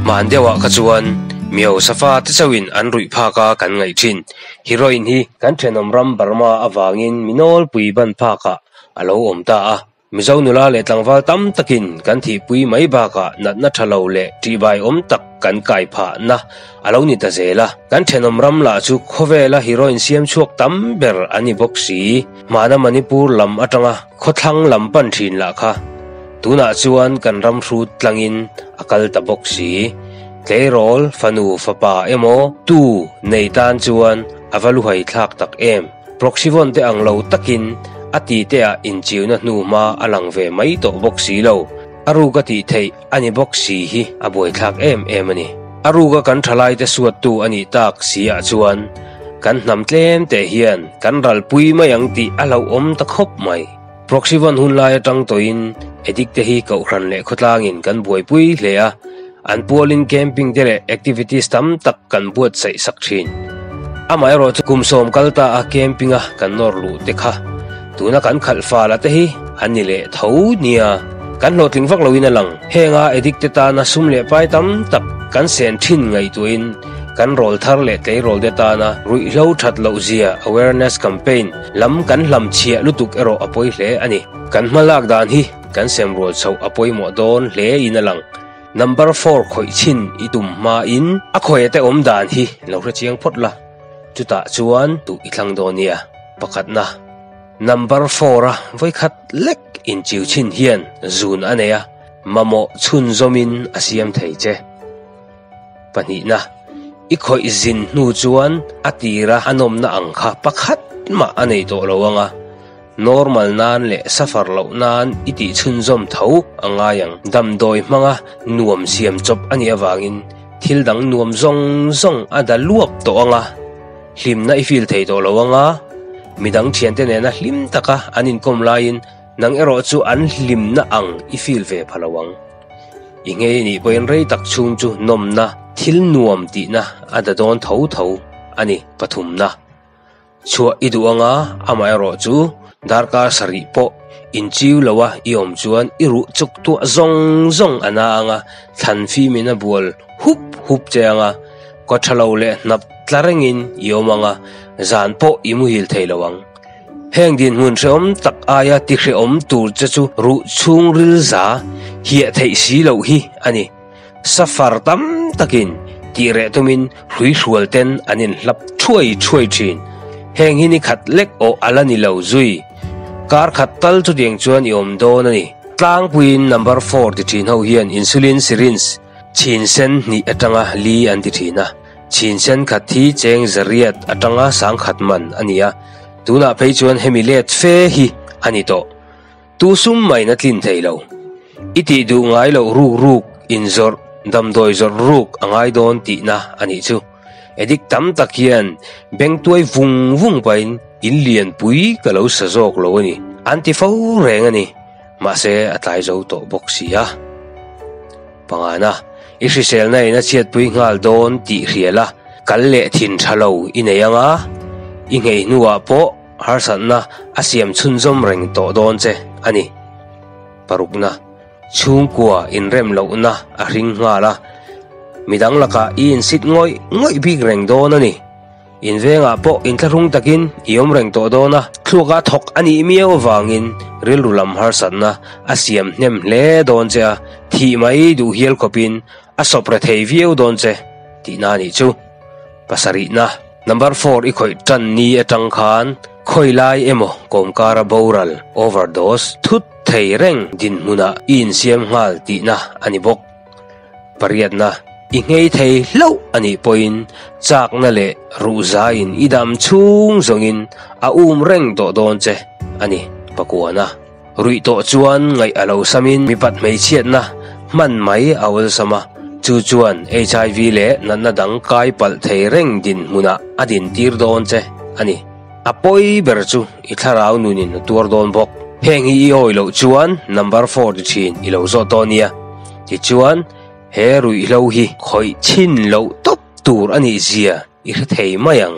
Hman deuhah kha chuan mi hausa fate chauhin an ruih phak a kan ngaih thin. Heroin hi kan thenawm ram Burma avangin mi nawlpui ban phakah a lo awm ta a. Mizo nula leh tlangval tam takin kan thihpui mai bakah natna tha lo leh ṭihbai awm tak kan kai phahna a lo ni ta zel a. Kan thenawm ram lah chu khawvela heroin siam chhuak tam ber a ni bawk si. Hmana Manipur lam atanga khawthlang lam pan thin lah kha tunah chuan kan ram hrut tlangin a kal ta bawk si. Tleirawl, fanu, fapa emaw tu nei tan chuan a va luhai thlak tak em. Proxyvon te ang lo takin a ti te ah inchiuna hnu hma a lang ve mai tawh bawk si lo. A ruk a tih theih a ni bawk si hi a buaithlak em em a ni. A ruka kan thalaite suattu a nih tak si ah chuan kan hnam tlem te hian kan ralpui mai ang tih a hlauhawm ta khawp mai. Proxyvon hun lai atang tawhin addict te hi kohhran leh khawtlangin kan buaipui hle a, an pualin camping te leh activities tam tak kan buatsaih sak thin. Amaherawh chu kum sawm kal ta a camping a kan nawr luh te kha tuna kan khalh fal a te hi an ni leh tho nia. Kan hlawhtling vak loin a lang. Henga addict te tana sum leh pai tam tak kan sen thin ngaihtuahin kan rawl thar leh tleirawl te tana ruihhlo that loh zia awareness campaign lam kan hlam chhiah lutuk erawh a pawi hle a ni. Kan hma lak dan hi kan sem rual chhoh a pawimawh dawn hle in a lang. Number four khawih chhin i tum hma in a khawih te awm dan hi lo hre chiang phawt la, chutah chuan duh i thlang dawn nia. Pakhatna, Number four a vawikhat lek inchiu chhin hian zun a nei a, mamawh chhunzawmin a siam thei che. Pahnihna, I khawih zin hnu chuan a tira a nawmna ang kha pakhat mah a nei tawh lo ang a, normal nan leh suffer loh nan i tih chhunzawm tho a ngai ang. Damdawi hmanga nuam siam chawp a nih avangin thil dang nuam zawng zawng a da luap tawh ang a, hlimna i feel thei tawh lo ang a, midang thiante nena hlim taka an inkawm laiin nang erawh chu an hlimna ang i feel ve pha lo ang. I ngei nih pawhin rei tak chhung chu nawmna, thil nuam tihna a da dawn tho tho a ni. Pathumna, Chhuah i duh anga amaherawh chu darkar sarih pawh inchiu loa i awm chuan i ruh chuk tuah zawng zawng a na anga thlan fimin a bual hup hup che anga kaw tha lo leh hnap tla rengin i awm anga zan pawh i muhil thei lo ang. Heng dinhmun hrehawm tak aia ti hrehawm tur che chu ruh chhungril za hiah theih si loh hi a ni. Safar tam takin tih reh tumin hrui hrual ten an inhlap thuai thuai thin. Heng hi ni khat lek awh a la ni lo zui. Kar khat tal chutiang chuan i awm dawn a ni. Tlangpuiin number four ti thin ho hian insulin syringe chhin sen hnih atanga li an ti thin a. Chhin sen khat hi cheng zariat atanga sangkhat man a ni a, tunah phei chuan hemi let fe hi a ni tawh. Tu sum main a tlin thei lo. I tih duh ngai loh ruk ruk inzawrh, damdawi zawrh ruk a ngai dawn tihna a nih chu. Addict tam tak hian bengtuai vung vung pahin in lianpui ka lo sa zawk lo a ni. An ti fo reng a ni. Mahse a tlai zo tawh bawk si a. Pangana, i hriselna in a chhiatpui nghal dawn tih hria la, kal leh thin tha lo i nei ang a, i nghei hnuah pawh harsatna a siam chhunzawm reng tawh dawn che a ni. Parukna, chhungkua inrem lohna a hring nghal a, midang lakah i insit ngawih ngawih bik reng dawn a ni. In vengah pawh inthlahrung takin i awm reng tawh dawn a, thluaka thawk a nih miau avangin rilru lam harsatna a siam hnem hle dawn che a, thih mai duh hial khawpin a sawp re thei viau dawn che tihna a nih chu. Pasarihna, Number four i khawih tan ni atang khan khawi lai emaw kawmkara boral, overdose, thut thei reng dinhmunah i insiam nghal tihna a ni bawk. Pariatna, I nghei thei hlauh a nih pawhin chakna leh ruhzaiin i dam chhung zawngin a um reng tawh dawn che a ni. Pakuana, Ruih tawh chuan ngaih a lo samin mipat hmeichhiatna hman mai a awlsam a, chu chuan HIV leh natna dang kai palh thei reng dinhmunah a dintir dawn che a ni. A pawi ber chu i thlarau nunin a tuar dawn bawk. Heng hi i awi loh chuan number four ti thin i lo zawh tawh nia. Tichuan, he ruihhlo hi khawih chhin loh tawp tur a nih zia i hre thei mai ang.